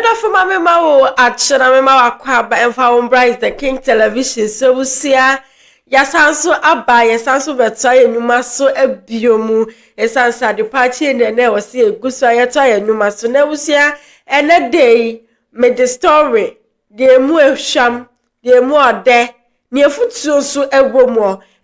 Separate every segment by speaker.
Speaker 1: Medɔfo ma me ma wo akye na me ma wakɔ aba ɛmfa wo mbra is the king television so abusua yɛasan so aba yɛsan so bɛtoa yɛn nnwuma so abio mu ɛsan sɛ adepa akyi yɛn deɛ na ɛwɔ sɛ yɛgu so a yɛtoa yɛn nnwuma so na abusua ɛnɛ de yi mede story deɛ emu ehwam deɛ emu ɔdɛ ne afutuo nso ɛwɔ mu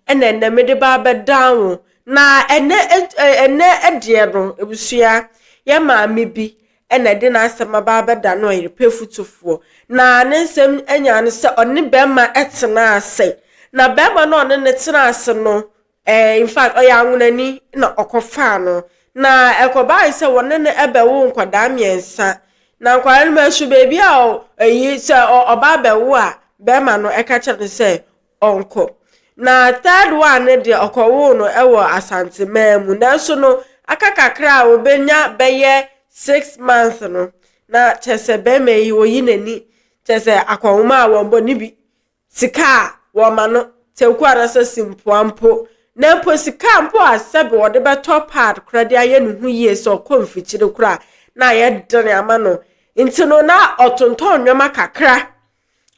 Speaker 1: ɛna ɛnɛ mede ba abɛdan wo na ɛnɛ ɛnɛ ɛdeɛ no abusua yɛ maame bi ɛna ɛde n'asɛm aba abɛda no ɔyerepɛ futufoɔ na ne nsɛm anya no sɛ ɔne bɛrima ɛtena ase na bɛrima no ɔne ne tena ase no in fact ɔyɛ anwonani na ɔkɔfaa no na ɛkɔbaa sɛ wɔne no ɛbɛwo nkwadaa mmiɛnsa na nkwadaa no mu beebi a ɛyi sɛ ɔbaa bɛwo a bɛrima no ɛka kyerɛ no sɛ ɔnkɔ na third one no deɛ ɔkɔwoo no ɛwɔ asanteman mu nanso no aka kakra a wɔbɛnya bɛyɛ 6 months no na kyerɛ sɛ bɛrima yi oyi n'ani kyerɛ sɛ akɔnhoma a wɔn bɔ ne bi sika a wɔma no teku anaasɛ simpoa mpo na mpo sika mpo a sɛbi wɔde bɛtɔ pad kora de ayɛ ne ho yie sɛ ɔkɔ mfikyire kora na ayɛ dene ama no nti no na ɔtontɔn nneɛma kakra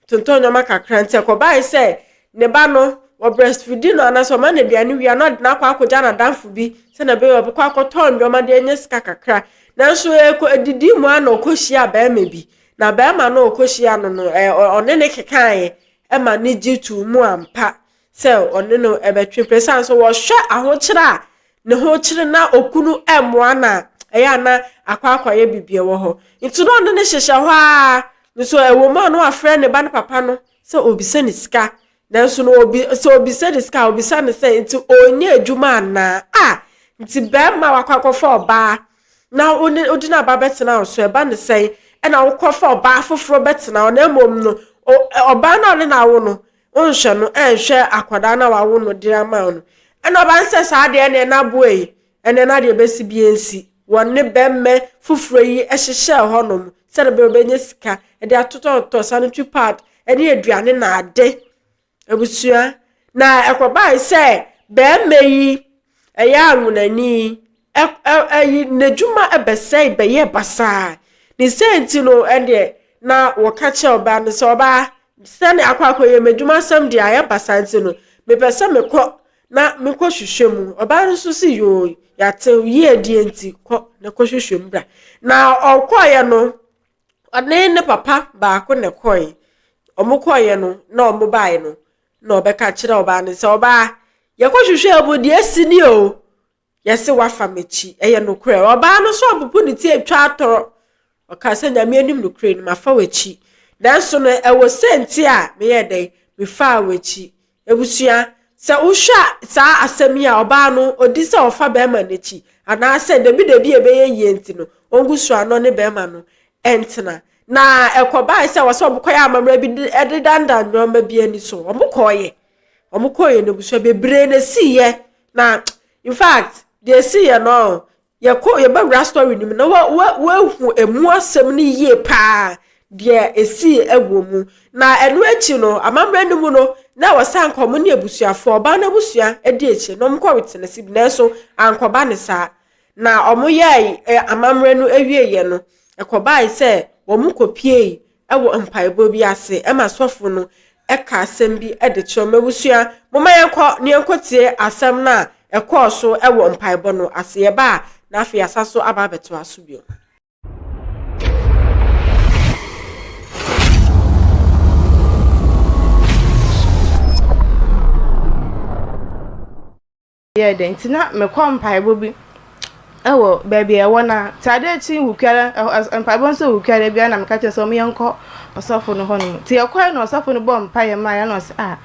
Speaker 1: tontɔn nneɛma kakra nti ɛkɔbae sɛ ne ba no wɔ breastfeeding no anaasɛ ɔma no aduane wie a na ɔde no akɔ akɔgya n'adamfo bi sɛnea ɛbɛyɛ ɔbɛkɔ akɔtɔn nneɛma de anya sika kakra nanso ɛkɔ adidi mu a na ɔkɔhyia bɛrima bi na bɛrima no ɔkɔhyia no no ɛɛ ɔne ne kekaeɛ ɛma ne gye tu mu ampa sɛ ɔne no ɛbɛtwe mpɛ san so wɔhwɛ ahokyere a ne ho kyerɛ na okunu ɛmmoa na ɛyɛ ana akɔ akɔyɛ biribi wɔ hɔ nti na ɔne ne hyehyɛ hɔ a nso ɛwɔ mu a no wafrɛ ne ba ne papa no sɛ obisa ne sika nanso no obi sɛ obisa ne sika a obisa ne sɛ nti ɔnyɛ adwuma anaa a nti bɛrima wakɔ akɔfa ɔbaa na wode wode n'aba bɛtena wo so ɛba ne sɛn ɛna wokɔfa ɔbaa foforɔ bɛtena hɔ na mmom no ɔbaa no a ɔne n'awo no nhwɛ no ɛnhwɛ akwadaa no a wawo no de ama no ɛna ɔbaa no sɛ saa deɛ ɛna ɛnaboa yi ɛna ɛna deɛ bɛsi bi nsi wɔne bɛrima foforɔ yi hyehyɛ hɔnom sɛdeɛ bɛyɛ ɔbɛnya sika ɛde atotɔtɔ sanitary pad ɛne aduane na ade abusua na ɛkɔbaa sɛ bɛrima yi ɛyɛ anwonani ɛyi n'adwuma ɛbɛsɛe bɛyɛ basaa ne sɛ nti no ɛdeɛ na wɔka kyerɛ ɔbaa no sɛ ɔbaa sɛne akɔ akɔyɛ m'adwuma asɛm deɛ ayɛ basaa nti no mepɛ sɛ mekɔ na mekɔ hwehwɛ mu ɔbaa no nso si yoo yate yie die nti kɔ na kɔ hwehwɛ mu bra na ɔkɔɔyɛ no ɔne ne papa baako na ɛkɔɔɛ ɔmo kɔɔyɛ no na ɔmo baeɛ no na ɔbɛka kyerɛ ɔbaa no sɛ ɔbaa yɛkɔ hwehwɛ mu deɛ esi ni o yɛse wafa m'akyi ɛyɛ nokorɛ ɔbaa no so apopo ne ti atwa atɔrɔ ɔka sɛ nyame anim nokorɛ no mafa w'akyi nanso no ɛwɔ sɛnti a meyɛ dɛn mefaa w'akyi ebusua sɛ wohwɛ saa asɛm yi a ɔbaa no odi sɛ ɔfa bɛrima n'akyi anaasɛ dabi dabi a ɛbɛyɛ yie nti no ɔngu so ano ne bɛrima no ɛntena na ɛkɔbaa sɛ wɔsɛ ɔmo kɔyɛ amammerɛ bi ɛde dandan nneɛma bi ani so ɔmo kɔɔyɛ ɔmo kɔɔyɛ no abusua bebree na esiiɛ na in fact deɛ esiiɛ no yɛkɔ yɛbɛwura story no mu na wa wa wahu emu asɛm no yie paa deɛ esii ɛwɔ mu na ɛno akyi no amammerɛ no mu no na wɔsa nkɔmɔ ne abusuafoɔ ɔbaa no abusua adi akyi na ɔmo kɔ witness bi nanso ankɔba ne saa na ɔmo yɛɛ ɛ amammerɛ no awieɛ no ɛkɔbae sɛ wɔn kɔpie ɛwɔ mpaebɔ bi ase ɛma sɔfo no ɛka asɛm bi ɛde kyerɛ ɔmo abusua moma yɛnkɔ ne yɛnkɔ tie asɛm no a ɛkɔɔ so ɛwɔ mpaebɔ no ase yɛba a na afei asa so aba abɛtoa so bio.
Speaker 2: Yɛ dɛ nti na mekɔ mpaebɔ bi ɛwɔ baabi a ɛwɔ na nti ade akyi wukuada mpaebɔ nso wukuada biara na meka kyerɛ sɛ ɔmo yɛnkɔ ɔsɔfo no hɔnom nti yɛkɔɛ na ɔsɔfo no bɔ mpaeɛ maa yɛ na ɔsɛ ah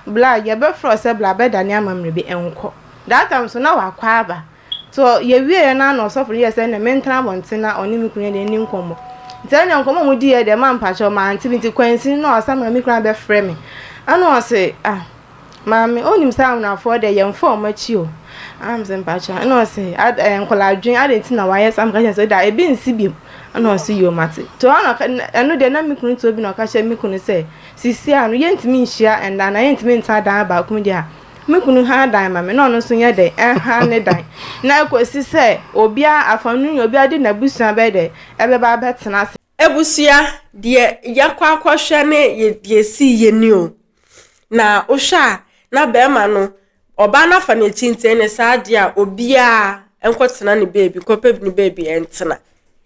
Speaker 2: bla yɛbɛfrɛ sɛ bla bɛdane amammerɛ bi nkɔ that time so na wakɔ aba so yɛwie na na ɔsɔfo no yɛ sɛ na mentena abɔnten na ɔne me kunu yɛ de ni nkɔmmɔ nti ɛna nkɔmmɔ mu di yɛ deɛ ma mpakyɛw mante bi nti kwansin na ɔsa ma me kunu abɛfrɛ me ɛna ɔse ah maame onim sɛ awonafoɔ deɛ yɛmfa ɔmo akyi o am sɛ mpakyɛw ɛna ɔse ad ɛɛ nkɔla adwen adi nti na wayɛ saa meka kyerɛ sɛ da ebi nsi biom ɛna ɔse yoo mate to ɔna ɛno deɛ na me kunu to bi na ɔka kyerɛ me kunu sɛ sisi a no yɛntumi nhyia ɛnda na yɛntumi ntena dan baako mu deɛ a me kunu ha dan ma me na ɔno nso nyɛ dɛ ɛha ne dan na ekosi sɛ obiara afa no nyɛ obiara de n'abusua bɛyɛ dɛ ɛbɛba abɛtena ase.
Speaker 1: Abusua, deɛ yɛakɔ akɔhwɛ ne deɛ ɛsii yɛ ni o. Na wohwɛ a, na bɛrima no, ɔbaa no afa n'akyi nti ɛne saa adeɛ a obiara nkɔtena ne baabi, nkɔpɛ ne baabi ntena.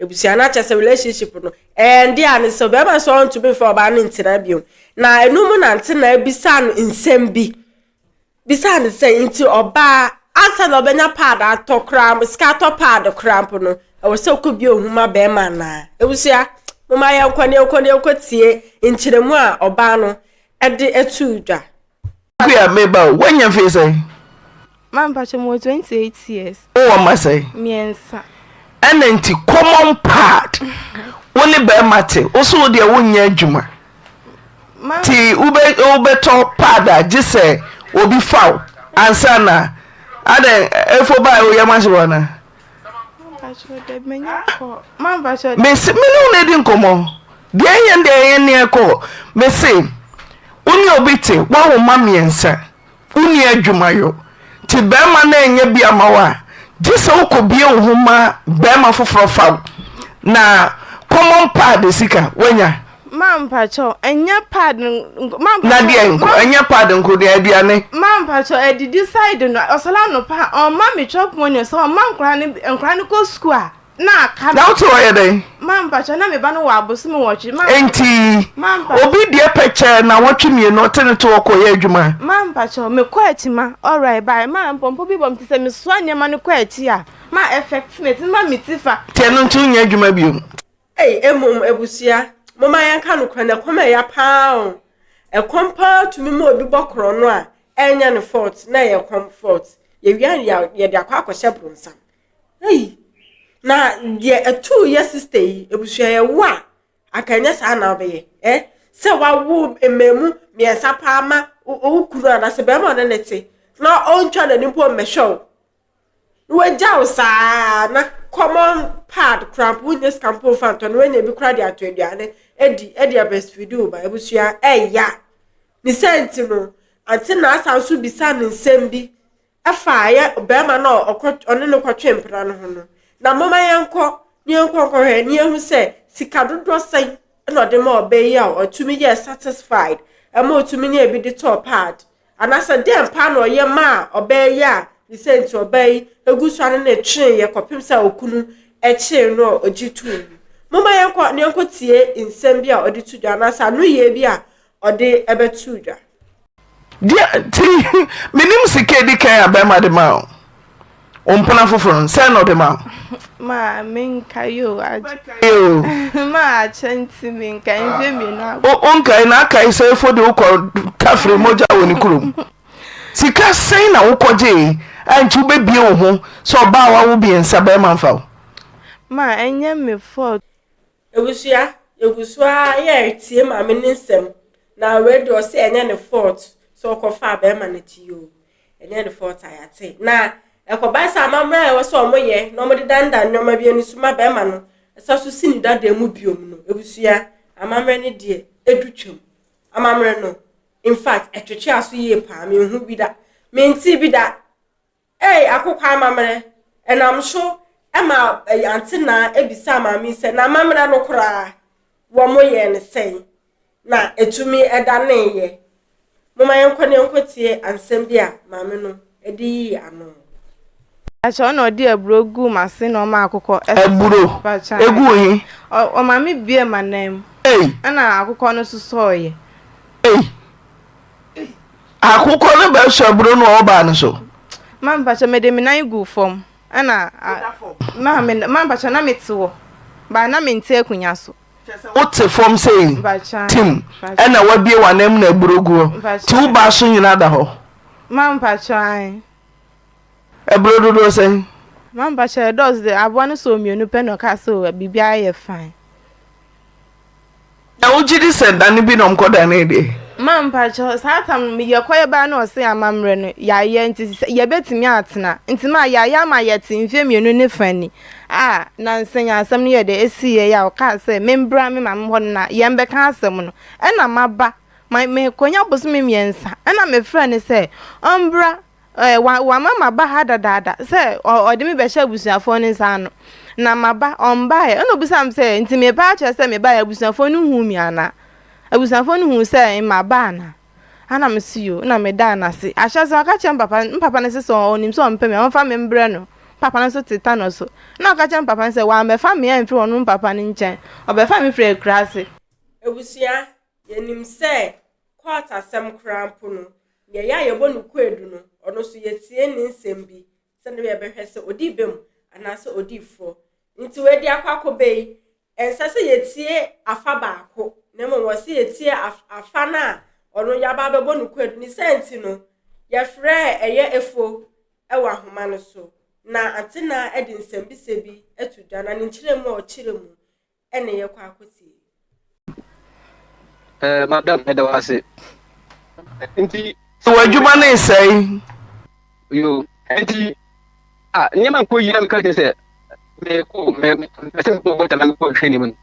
Speaker 1: Abusua no akyɛ sɛ relationship no, ɛnde a ne sɛ bɛrima sɛ ɔntumi mfa ɔbaa no ntena bio. Na ɛno mu na ntena bisaa no nsɛm bi. Bisaa no sɛ, Nti ɔbaa, ansa na ɔbɛnya paad atɔ koraa mpo, sika atɔ paad koraa mpo no, ɛwɔ sɛ ɔkɔ bie ohu ma bɛrima anaa? Abusua, momma yɛnkɔ na yɛnkɔ na yɛnkɔ tie nkyerɛmu a ɔbaa no de too dwa.
Speaker 3: Akua, meba o, woanya mfeɛ sɛn?
Speaker 2: Ma mpakyɛ mewɔ 28 years.
Speaker 3: Wowɔ mma sɛn?
Speaker 2: Mmiɛnsa.
Speaker 3: Ɛna nti common pad wo ne bɛrima te wo so wo deɛ wonyɛ adwuma nti wobɛtɔ pad a gye sɛ obi fa wo ansa na adɛn efo baa wo yam ahye wo anaa? Mese me ne wo na edi nkɔmmɔ deɛ ɛyɛ deɛ ɛyɛ neɛ kɔ mese wo ne obi te woawo mma mmiɛnsa Wonni adwumayɔ nti barima no annya bi ama wo a, gye sɛ wokɔbue wo ho ma barima foforɔ fa wo na common pad sika woanya.
Speaker 2: Ma mpakyɛw ɛnyɛ pad nko ma
Speaker 3: Na deɛ nko ɛnyɛ pad nko deɛ aduane.
Speaker 2: Ma mpakyɛw adidi side no ɔsɔre anɔpa a ɔmma me chop money sɛ ɔmma nkwadaa no nkwadaa no kɔ school a. Na aka
Speaker 3: Na wote hɔ yɛ dɛn?
Speaker 2: Ma mpakyɛw na me ba no wɔ abosome nwɔtwe. Ma
Speaker 3: Enti
Speaker 2: Ma mpakyɛw.
Speaker 3: obi deɛ pɛ kyɛ nnawɔtwe mmienu ɔte ne to hɔ kɔyɛ adwuma.
Speaker 2: Ma mpakyɛw me kɔ akyi ma alright bye ma mpɔmpɔ bi bɔ me ti sɛ me soa nneɛma no kɔ akyi a ma effect me ɛtumi ma me ti fa.
Speaker 3: Nti ɛno nti wonyɛ adwuma bio?
Speaker 1: Ei mmom abusua momma yɛnka nokorɛ no ɛkɔm ɛya paa o ɛkɔm paa tumi ma obi bɔ korɔno a ɛnyɛ ne fault na ɛyɛ ɛkɔm fault yɛwia no yɛde akɔ akɔhyɛ bronsam Ei! Na deɛ ɛtoo yɛ sister yi, abusua yɛ wo a, anka ɛnyɛ saa na wobɛyɛ. Eh? Sɛ wawo mmaamu mmiɛnsa paa ma wo kunu anaasɛ bɛrima ɔne ne te na ɔntwa n'ani mpo mmɛhwɛ wo. Na wagya wo saa na common pad koraa mpo wonyɛ sika mpo mfa ntɔ no wanya bi koraa de ato aduane adi de abreastfeed wo ba abusua ɛya. Ne sɛ nti no, ante na asa nso bisa ne nsɛm bi ɛfa ɛyɛ barima no a ɔkɔ ɔne no kɔtwe mpena no ho no. Na momma yɛnkɔ na yɛnkɔ nkɔhwɛ na yɛnhu sɛ sika dodoɔ sɛn na ɔde ma ɔbaa yi a ɔtumi yɛɛ satisfied ɛma ɔtumi nyaa bi de tɔɔ pad anaasɛ dɛn paa na ɔyɛ maa ɔbaa yi a ne sɛ nti ɔbaa yi egu so ane ne tweeɛ kɔpem sɛ okunu kyee no a ɔgye too mu. Momma yɛnkɔ na yɛnkɔ tie nsɛm bi a ɔde to dwa anaasɛ anoyie bi a ɔde bɛtoo dwa.
Speaker 3: Deɛ nti menim sika edi kan a bɛrima de maa wo wo mpena foforɔ no sɛn na ɔde maa wo.
Speaker 2: Maa menkae o agye.
Speaker 3: Wobɛkae o.
Speaker 2: Maa akyɛ nti menkae mfeɛ mmienu akɔ.
Speaker 3: Wonkae na akae sɛ efo de wokɔ tafere mogya wɔ ne kurom. Sika sɛn na wokɔgyee a nti wobɛbie wo ho sɛ ɔbaa wawo mmiɛnsa bɛrima mfa wo.
Speaker 2: Maa ɛnyɛ me fault.
Speaker 1: Abusua, yɛgu so ara yɛretie maame no nsɛm na wei deɛ ɔse ɛnyɛ ne fault sɛ ɔkɔfaa bɛrima no akyi o. Ɛnyɛ ne fault a yɛate. Na ɛkɔba sɛ amammerɛ a ɛwɔ sɛ wɔyɛ na wɔde dandan nneɛma bi ani so ma bɛrima no ɛsa so si ne dada mu biom no, abusua, amammerɛ no deɛ ɛdu twam. Amammerɛ no, in fact, ɛtwetwe aso yie paa, menhu bi da. Mentee bi da. Ei, akokɔ amammerɛ! Ɛnam so ma Aunty Naa bisaa maame yi sɛ, n'amammerɛ no koraa, wɔyɛɛ no sɛn na ɛtumi daneeɛ? Momma yɛnkɔ na yɛnkɔtie ansɛm bi a maame no de yii ano.
Speaker 2: Pakyɛ ɔna ɔde aburo guu m'ase na ɔma akokɔ sosɔɔ.
Speaker 3: Aburo
Speaker 2: Pakyɛ
Speaker 3: eguu he?
Speaker 2: Ɔma me bue m'anan mu.
Speaker 3: Ei.
Speaker 2: Ɛna akokɔ no sosɔɔeɛ.
Speaker 3: Ei. Akokɔ no bɛsɔ aburo no wɔ ɔbaa no so.
Speaker 2: Ma mpakyɛ mede me nan guu fam ɛna ma me ma mpakyɛ na mete hɔ ba na mente akonnwa so.
Speaker 3: Wote fam sei tim ɛna wabie w'anan mu na aburo gu hɔ nti wo baa so nyinaa da hɔ.
Speaker 2: Ma mpakyɛ ae.
Speaker 3: Aburo dodoɔ sɛn?
Speaker 2: Ma mpakyɛ ɛdɔɔso de aboa no sɔɔ mmienu pɛ na ɔkaa sɛ biribiara yɛ fine.
Speaker 3: Na wogye di sɛ dane bi na ɔmkɔdanee deɛ?
Speaker 2: Ma mpakyɛw, saa tam no yɛkɔyɛ baa na ɔse amammerɛ no yɛayɛ nti sɛ yɛbɛtumi atena nti ma yɛayɛ ama yɛte mfeɛ mmienu ne fa ni a nansa yi asɛm no yɛ dɛ ɛsiiɛ yi a ɔkaa sɛ membra me maame hɔ no na yɛmbɛka asɛm no ɛna maba ma mekɔnya bosome mmiɛnsa ɛna mefrɛ no sɛ ɔmbra Ɛɛ, wa, wama maba ha dadaada sɛ ɔ, ɔde me bɛhyɛ abusuafoɔ no nsa ano. Na maba, ɔmbaeɛ. Ɛna ɔbisaa me sɛ, nti mereba akyerɛ sɛ mebaeɛ abusuafoɔ no huu me anaa? Abusuafoɔ no huu sɛ maba anaa? Ana mese yoo, na medaa no ase. Ahyɛse no ɔka kyerɛɛ me papa, me papa no se sɛ ɔnim sɛ ɔmpɛ me a ɔmfa me mbrɛ no. Me papa no nso te Tano so. Na ɔka kyerɛɛ me papa no sɛ wammɛfa me amfiri ɔno me papa no nkyɛn, ɔbɛfa me firi akuraase.
Speaker 1: Abusua, yɛnim sɛ court asɛm koraa mpo no, nea ɛyɛ a yɛbɔ no kwaadu no, ɔno nso yɛtie ne nsɛm bi sɛdeɛ yɛbɛhwɛ sɛ ɔdii bem anaasɛ ɔdii forɔ. Nti wei de akɔ akɔbɛ yi, ɛnsɛ sɛ yɛtie afa baako, na mmom wɔ sɛ yɛtie afa no a ɔno yɛaba abɛbɔ no kwaadu. Ne saa nti no, yɛfrɛɛ ɛyɛ Efo wɔ ahoma no so, na Atena de nsɛmbisa bi ato dwa, na ne nkyerɛmu a ɔkyerɛ mu na yɛkɔ akɔtie.
Speaker 4: Eh, madam, meda wo ase. Nti.
Speaker 3: So w'adwuma no resɛe?
Speaker 4: Yo, nti, ah, nneɛma nkɔ yie na meka kyerɛ sɛ mekɔ mepɛ sɛ mekɔ bɔta na mekɔ hwɛ ne mu no.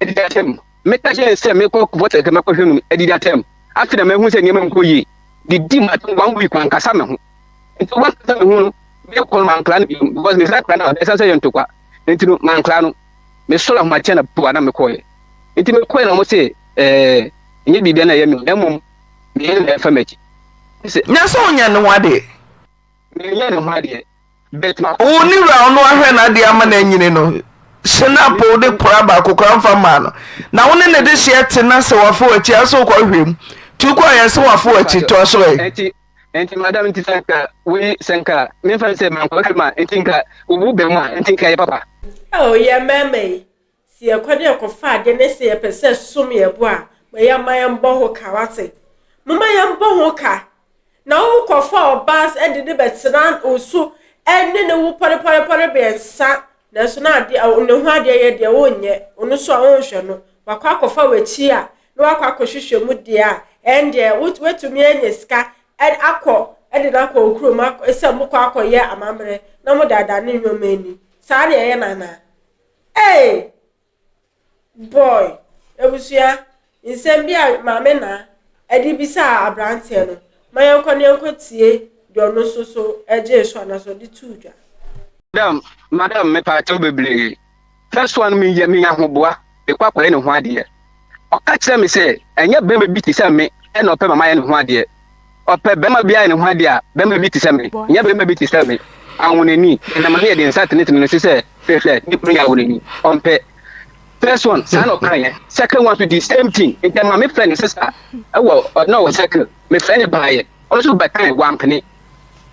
Speaker 4: Adidi atɛm. Meka kyerɛ sɛ mekɔ bɔta kɛ mɛkɔ hwɛ no adidi atɛm. Afei na mahu sɛ nneɛma nkɔ yie. Didi ma one week wankasa me ho. Nti wankasa me ho no, mekɔ no mankora no bio because mesɛ kora no a ɛsan sɛ yɛ ntokwa. Nti no mankora no. Mesɔre ahomakye na po a na mekɔɛ. Nti mekɔɛ na wɔn se ɛɛ nyɛ biribi na ɛyɛ me na mmom meyɛ na ɛfa m'akyi.
Speaker 3: Nyɛ sɛ ɔnyɛ ne ho adeɛ.
Speaker 4: Menyɛ ne ho adeɛ. But ma.
Speaker 3: Wo ne wura ɔno ahwɛ n'adeɛ ama no anyini no hyena po de kora baako kora mfa maa no na wo ne ne de hyeɛ te na sɛ wafa w'akyi asɛ wokɔ hwɛ mu nti wokɔ yɛ sɛ wafa w'akyi toa so ɛ.
Speaker 4: Nti nti madam nti sɛ nka wei sɛ nka memfa no sɛ mankɔhwɛ mu a nti nka wobu bɛ mu a nti nka ɛyɛ papa.
Speaker 1: Oh yɛ mmarima yi, sɛ yɛkɔ ne yɛkɔfa adeɛ ne sɛ yɛpɛ sɛ som yɛ bo a, ma yɛmma yɛmbɔ ho ka wate. Momma yɛmbɔ ho ka. Na wokɔfa ɔbaa de ne bɛtena wo so ne ne wo pɔrepɔrepɔre mmiɛnsa nanso na adeɛ ne ho adeɛ yɛ deɛ wonyɛ, ɔno nso a wonhwɛ no, wakɔ akɔfa w'akyi a na wakɔ akɔhwehwɛ mu deɛ a, ɛndeɛ woatumi anya sika akɔ de no akɔ wo kurom sɛ mokɔ akɔyɛ amammerɛ na modaadaa ne nneɛma ani. Saa na ɛyɛ no anaa? Ee! Boy, abusua, nsɛm bi a maame na ɛde bisaa aberanteɛ no, ma yɛnkɔ na yɛnkɔtie deɛ ɔno nso so gyee so anaasɛ ɔde too dwa.
Speaker 4: Madam, madam, mepaakyɛw bebree. First one, meyɛ menya ahoboa, mekɔ akɔyɛ ne ho adeɛ. Ɔka kyerɛ me sɛ, ɛnyɛ bɛrima bi te sɛ me ɛna ɔpɛ ma mayɛ ne ho adeɛ. Ɔpɛ bɛrima bi ayɛ ne ho adeɛ a, bɛrima bi te sɛ me, nyɛ bɛrima bi te sɛ me. Ahonani, ɛnam ano yɛde nsa tenetene no so sɛ, hwɛ, ne kunu yɛ ahonani. Ɔmpɛ. First one, saa na ɔkaeɛ. Second one nso, the same thing. Nti ɛma me frɛ ne sister ɛwɔ, na ɔwɔ circle. Mefrɛ no baeɛ. Ɔno nso bɛkae, wampene.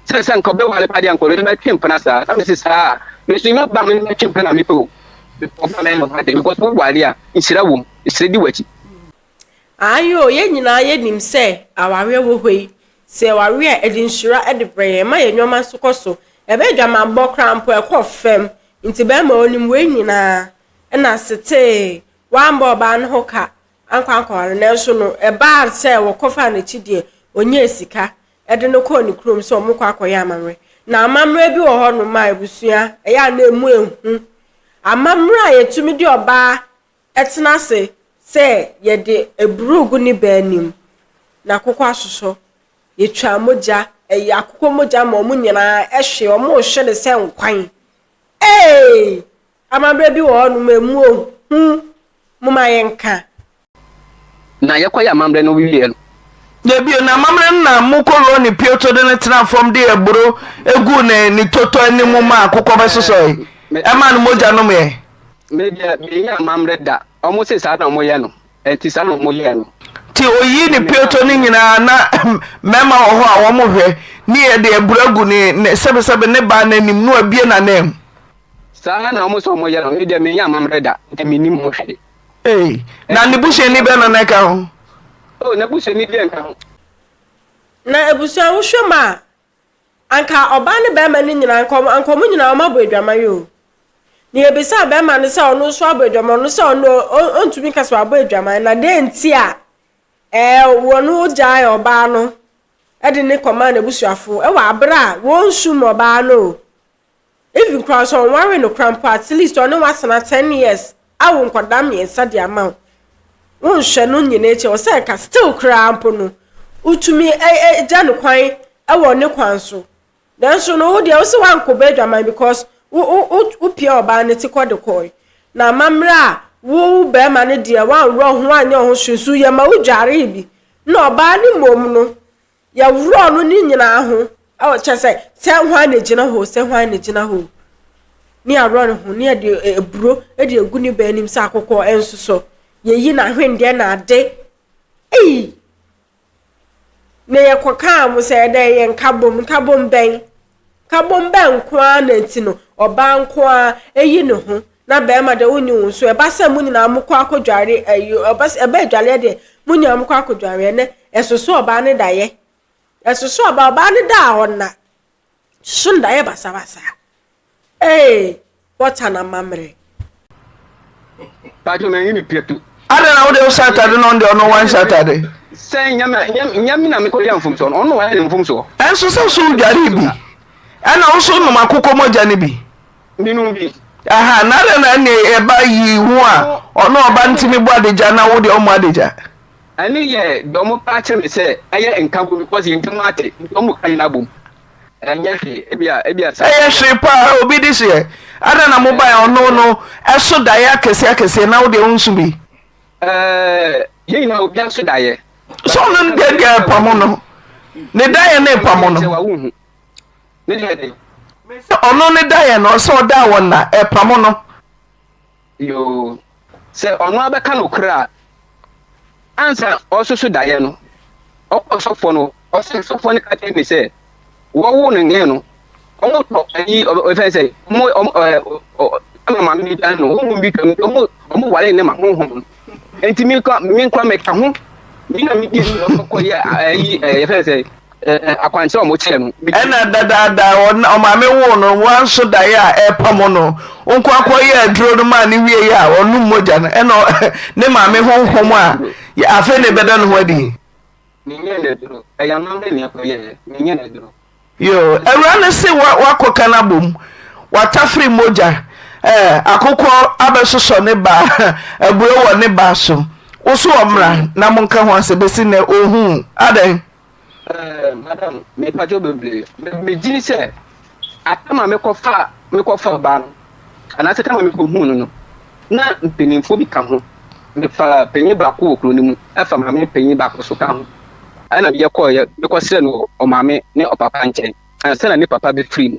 Speaker 4: Sɛ sɛ nka ɔbɛware paa deɛ anka ɔne no bɛtwe mpena saa. Na mese saa a, me nso nyɛ ɔba a me ne no bɛtwe mpena na mepɛ o. Mepɛ ɔba a mɛyɛ ne ho ade because woware a, nhyira wom, nhyira di w'akyi.
Speaker 1: Aane o, yɛn nyinaa yɛnim sɛ awareɛ wɔ hɔ yi, sɛ yɛware a, ɛde nhyira de brɛ yɛn, ɛma yɛn nneɛma nso kɔ so. Ɛbɛyɛ adwamammɔ koraa mpo a, ɛkɔ fam. Nti barima a ɔnim wei nyinaa, ɛna setee, wammɔ ɔbaa no ho ka ankɔ ankɔware. Nanso no, ɛbaa sɛ wɔkɔfaa n'akyi deɛ, ɔnyaa sika de no kɔɔ ne kurom sɛ wɔrekɔ akɔyɛ amammerɛ. Na amammerɛ bi wɔ hɔnom a abusua, ɛyɛ a na ɛmu ehu. Amammerɛ a yɛtumi de ɔbaa tena ase sɛ yɛde aburuw gu ne bɛ anim na akokɔ asosɔ. Yɛtwa mogya, ɛyɛ akokɔ mogya ma wɔn nyinaa ɛhwe, wɔn rehwe no sɛ nkwan. Ee! Amammerɛ bi wɔ hɔnom a emu ohu, momma yɛnka.
Speaker 4: Na yɛkɔyɛ amammerɛ no wieɛ no.
Speaker 3: Dabi o, na amammerɛ no na mokɔ Ronnie Pioto de no tenaa fam de aburo guu ne ne totɔ anim ma akokɔ bɛsosɔe, ɛmaa no mogya nomeɛ.
Speaker 4: Me deɛ menyɛ amammerɛ da, wɔn se saa na wɔyɛ no, ɛnti saa na wɔyɛɛ no.
Speaker 3: Nti oyii ne pioto no nyinaa na mmarima wɔ hɔ a wɔhwɛ ne yɛde aburo agu ne ne sɛbesɛbe ne baa no anim na wabue n'ananmu.
Speaker 4: Saa na wɔn se wɔyɛ no, me deɛ menyɛ amammerɛ da, nti mennim ho hwee.
Speaker 3: Ei, na ne busuani bɛn na na ɛka ho?
Speaker 4: Oh, n'abusuani biara nka ho.
Speaker 1: Na abusua wohwɛ mu a, anka ɔbaa ne barima no nyinaa, anka wɔn, anka wɔn nyinaa wɔabɔ adwaman o. Na yɛbisaa barima no sɛ ɔno nso abɔ adwaman, ɔno sɛ ɔno ɔntumi nka sɛ wabɔ adwaman, na dɛn nti a ɛɛ wɔn gyae ɔbaa no de ne kɔmaa n'abusuafo wɔ abere a wɔnsum ɔbaa no o. Even koraa sɛ ɔnwaree no koraa mpo at least ɔne wo atena 10 years awo nkwadaa mmiɛnsa de ama wo. Wonhwɛ no nyina akyi ɛwɔ sɛ nka still koraa mpo no wotumi gya no kwan wɔ ne kwan so. Nanso no wo deɛ wo sɛ woankɔbɔ adwaman because Wo wo wo wopia ɔbaa no ti kɔ de kɔe. Na amammerɛ a wo barima no deɛ woanworɔ ho anyɛ wo ho hwee so yɛma wo dwaree bi. Na ɔbaa no mmom no, yɛworɔɔ no ne nyinaa ho. Ɛwɔ kyerɛ sɛ sɛ hwan na egyina hɔ o, sɛ hwan na egyina hɔ o. Ne yɛaworɔ ne ho ne yɛde aburo de agu ne ba anim sɛ akokɔ nsosɔ. Yɛyi n'ahwendeɛ na ade. Ei! Na yɛkɔkaa mo sɛ ɛdɛ yɛ nkabom, nkabom bɛn? Nkabom bɛn nko ara na nti no ɔbaa nko ara eyi ne ho na bɛrima deɛ wonni wo nso ɛba sɛ mo nyinaa mokɔ akɔdware ɛyi ɔba sɛ ɛba adwareɛ deɛ mo nyinaa mokɔ akɔdwareɛ nɛ ɛsoso ɔbaa ne dayɛ ɛsoso ɔbaa ɔbaa ne da a ɔnna soso ne dayɛ basabasa. Ee what an amammerɛ.
Speaker 4: Pacho na yi pia tu.
Speaker 3: Adɛn na wode wohyɛ atade na ɔno deɛ ɔno wanhyɛ atade?
Speaker 4: Sɛ nyɛ me na mekɔyɛ mfomsoɔ no, ɔno na wayɛ ne mfomsoɔ.
Speaker 3: Ɛnso sɛ so wodwaree bi ɛna wo so nom akokɔ mogya no bi?
Speaker 4: Menom bi.
Speaker 3: Aha, na adɛn na ɛne ɛba yi ho a ɔno ɔba no tumi bɔ adagya na wo deɛ ɔmmɔ adagya?
Speaker 4: Ɛno yɛ deɛ ɔmo ka kyerɛ me sɛ ɛyɛ nkabom because yɛn ntam ate nti ɔmo ka yɛn abom. Ɛnyɛ hwee, ebia, ebia saa.
Speaker 3: Ɛyɛ hwee paa, obi de hyeɛ. Adɛn na mobae a ɔno no ɛso daeɛ akɛseɛ akɛseɛ na wo deɛ wonso bi?
Speaker 4: Ɛɛ, yɛn nyinaa obiara so daeɛ.
Speaker 3: Sɛ ɔno no deɛ deɛ ɛpamo no, ne daeɛ no repamo no.
Speaker 4: Sɛ wawo hu. Ne deɛ de.
Speaker 3: Sɛ ɔno ne daeɛ no, ɔsɛ ɔda a wɔnna, ɛpamo no.
Speaker 4: Yoo, sɛ ɔno ara bɛka nokorɛ a, ansa ɔresoso daeɛ no, ɔkɔɔ sɔfoɔ no hɔ, ɔse sɔfoɔ no ka kyerɛ me sɛ, wɔwoo no nnɛ no, wɔtɔ ayi, ɔfɛn sɛ, wɔn, wɔn, ɛɛ, ama maame bi dwan no, honhom bi twam, nti wɔn, wɔn ware ne ma honhom no. Nti me kora, me kora meka ho, me na me di no kɔ yɛ ayi, ɛɛ, yɛfɛn sɛ, akwankyerɛ a wɔkyerɛ no.
Speaker 3: Ɛna dadaada ɔmaame woo no wanso daeɛ a ɛrepamo no nko akɔyɛ aduro no maa ne wieɛ a ɔnom mogya no ɛna ne maame honhom a afei na ɛbɛda ne ho adi.
Speaker 4: Menyɛ no aduro ɛyɛ amammerɛ na ɛkɔyɛɛ menyɛ no aduro.
Speaker 3: Yoo awura no se wakɔka no abom watafere mogya eh, akokɔ abɛsosɔ ne ba aburo wɔ ne ba so wo so ɔmmra na monka ho asɛ bɛsi nnɛ ɔhu adɛn.
Speaker 4: Eh, madam, mepakyɛw bebree. Me megye sɛ atam a mekɔfa mekɔfa ɔbaa no anaasɛ tam a mekɔhuu no no, na mpanimfoɔ bi ka ho. Mefa panyin baako wɔ kuro no mu, ɛfa maame panyin baako so ka ho. Ɛna yɛkɔeɛ, mekɔsrɛ no wɔ ɔmaame ne ɔpapa nkyɛn ansa na ne papa bɛfiri mu.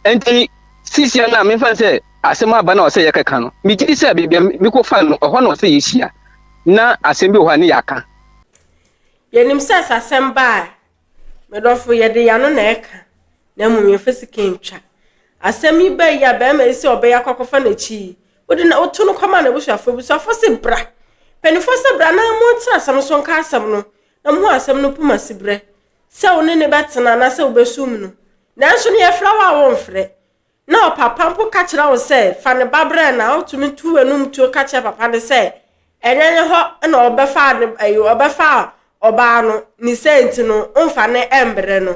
Speaker 4: Enti seesia no a memfa no sɛ asɛm aba na ɔsɛ yɛkɛka no, megye di sɛ baabi a mekɔfa no, ɛhɔ na ɔsɛ yɛhyia na asɛm bi wɔ hɔ a ne yɛaka.
Speaker 1: Yɛnim sɛ sɛ asɛm ba a, me dɔfo, yɛde yɛn ano na ɛka, na mmom yɛmfa sika ntwa. Asɛm yi ba yi a barima yi sɛ ɔbɛyɛ akɔ akɔfa n'akyi yi, wode na woto no kɔma n'abusuafo. Abusuafo se bra. Mpanimfoɔ sɛ bra na montena asɛm so nka asɛm no, na mohu asɛm no poma siberɛ sɛ wo ne no bɛtena anaasɛ wobɛsum no. Nanso no yɛfrɛ wo a womfrɛ. Na ɔpapa mpo ka kyerɛ wo sɛ fa ne ba brɛ no a, wotumi tu w'anum tuo ka kyerɛ papa no sɛ ɛnyɛ ne hɔ na ɔbɛfa ne ɛyi ɔbɛfa ɔbaa no ne sɛ nti no mfa ne mbrɛ no.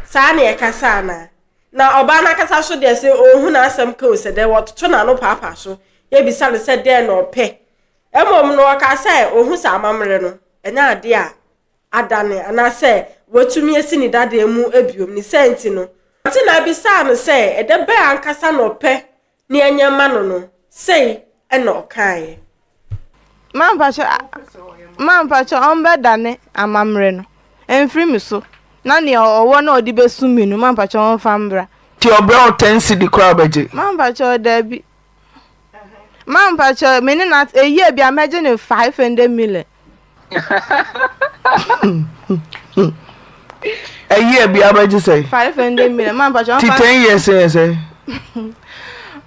Speaker 1: Saa na yɛkasa anaa? Na ɔbaa no ankasa so deɛ sɛ ɔhu n'asɛm ka o sɛ dɛ wɔtoto n'ano paapaa so yɛbisa no sɛ dɛn na ɔpɛ. Mmom no ɔkaa sɛ ɔhu sɛ amammerɛ no ɛnyɛ adeɛ a adane anaasɛ watumi asi ne dadeɛ mu bio. Ne saa nti no, ɔte na abisaa no sɛ ɛdɛ bɛn ankasa na ɔpɛ ne ɛnyɛ mma no no, sei na ɔkaeɛ.
Speaker 2: Mampakyɛ ɔmbɛdane amammerɛ no mfiri me so na nea ɔwɔ na ɔde bɛsum me no mampakyɛ ɔmfa mbra.
Speaker 3: Nti ɔbrɛ wo ten cedi koraa wobɛgye?
Speaker 2: Mampakyɛ daabi. Mampakyɛ me ne no at a year bia mɛgye no 500 million.
Speaker 3: A year bia bɛgye sɛ?
Speaker 2: 500 million. Mampakyɛ
Speaker 3: Ti 10 years yɛ sɛ?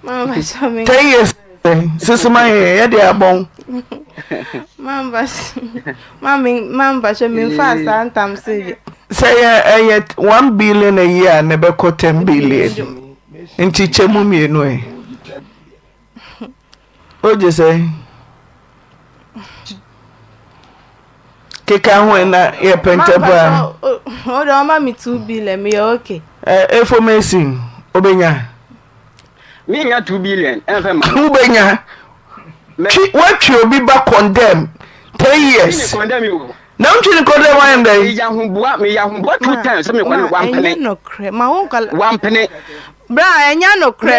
Speaker 2: Mampakyɛ me.
Speaker 3: 10 years sɛ? Sisi ma yɛ yɛ de abɔn.
Speaker 2: Mampakyɛ mami mampakyɛ me nfa saa ntam se de.
Speaker 3: Sɛ yɛ ɛyɛ 1 billion a year na ɛbɛkɔ 10 billion. Nti kyɛ mu mmienu ɛ. Ogye sɛ keka ho ɛ na yɛ pɛntɛ paa.
Speaker 2: O de ɔma mi 2 billion mi yɛ okay.
Speaker 3: Ɛ efo mesi obenya.
Speaker 4: Mi nya 2 billion ɛnfɛ ma.
Speaker 3: Wobenya. Twi watwi obi ba condemn 10 years.
Speaker 4: Mi condemn o.
Speaker 3: Na ntwi ne condemn ayɛ ndɛ.
Speaker 4: Mi ya ho boa mi ya ho boa two times sɛ mi kɔ ne wampene.
Speaker 2: Ma ɛnyɛ nɔkorɛ ma wo nkɔla.
Speaker 4: Wampene.
Speaker 2: Bra, ɛnyɛ nokorɛ.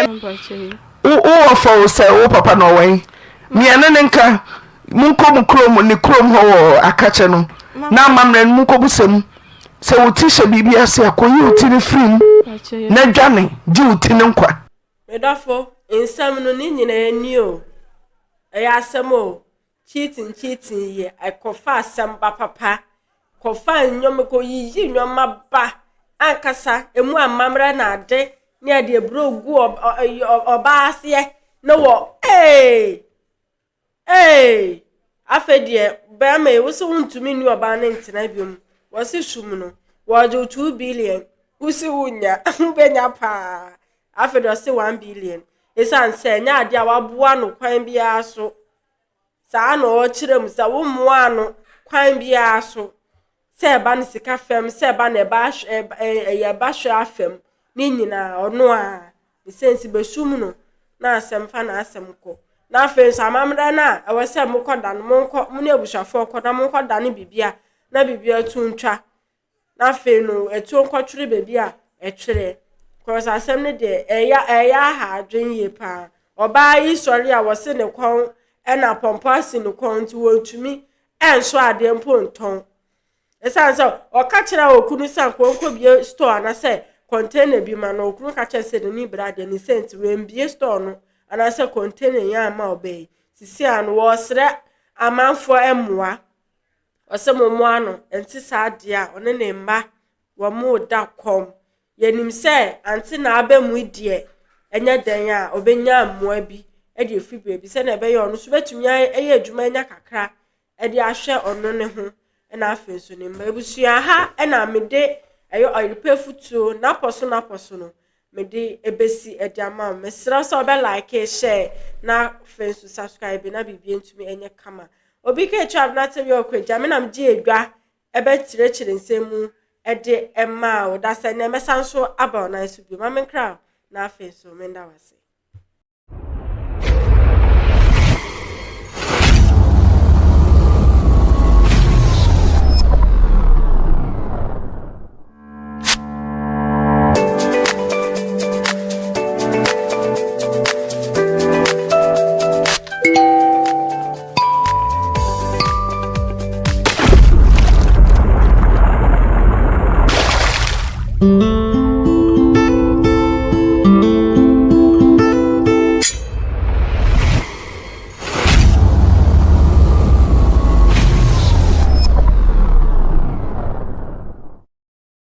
Speaker 3: Wo wɔ fɔ wo sɛ wo papa na ɔwɔ he? Meɛ ne ne nka monkɔ mo kurom ne kurom hɔ wɔ akakyɛ no na amammerɛ no monkɔ busa mu sɛ wo ti hyɛ biribi ase a kɔyi wo ti no firi mu na dwane gye wo ti no nkwa.
Speaker 1: Me dɔfo, nsɛm no ne nyinaa ni o. Ɛyɛ asɛm o. Cheating cheating yi ɛkɔfa asɛm ba papa. Kɔfa nneɛma kɔyiyi nneɛma ba ankasa emu amammerɛ na ade ne ɛde aburo gu ɔbaa aseɛ ne wɔ ee ee afei deɛ bɛrima yi wosi wontumi nni ɔbaa ne ntena biom wɔsi sum no wɔgye wo 2 billion, wosi wonya, wobɛnya paa. Afei deɛ ɔsi 1 billion esiane sɛ ɛnyɛ adeɛ a waboa no kwan biara so. Saa na ɔrekyerɛ mu sɛ wommoa no kwan biara so, sɛ ɛba no sika fam, sɛ ɛba no ɛba ahwɛ, ɛyɛ ɛba hwɛ afam ne nyinaa ɔno a ne sɛnsi bɛsum no na asɛm fa n'asɛm kɔ. Na afei nso amammerɛ no a ɛwɔ sɛ mokɔda no, monkɔ mo ne abusuafoɔ kɔ na monkɔda no biribia na biribia to ntwa na afei no ɛtuo nkɔtwere baabi a ɛtwerɛ, cause asɛm no deɛ ɛyɛ aha adwene yie paa. Ɔbaa yi sɔre a wɔse ne kɔn ɛna pɔmpɔ asi ne kɔn nti wɔntumi ɛnso adeɛ mpo ntɔn, ɛsiane sɛ ɔka kyerɛ okunu sɛ anka ɔnkɔbie store anaasɛ container bi ma no. Okunu ka kyerɛ sɛ n'ani bere adeɛ ne sɛ nti wɔmbie store no anaasɛ container yi ama ɔbaa yi. Sisi a no wɔresrɛ amanfoɔ mmoa, ɔsɛ mo mmoa no nti saa adeɛ a ɔne ne mma wɔn da kɔm. Yɛnim sɛ ante na aba mu yi deɛ ɛnyɛ dan a ɔbɛnya mmoa bi de efiri baabi sɛnea ɛbɛyɛ ɔno nso bɛtumi ayɛ adwuma anya kakra de ahwɛ ɔno ne ho ɛna afei nso ne mma. Abusua, ha ɛna mede ɛyɛ ɔyerepɛ futuo n'apɔ so n'apɔ so no mede ebesi ɛde ama wo. Mesrɛ sɛ ɔbɛ like, share na afei nso subscribe na biribi ntumi ɛnyɛ kama. Obi ka etwa abena te yɛ ɔkɔ agya me nam gye edwa ɛbɛkyerɛkyerɛ nsɛm mu ɛde ɛmaa wo da sɛ nea mɛsa nso aba ɔnan so bio. Ma menkra wo na afei nso menda wo ase.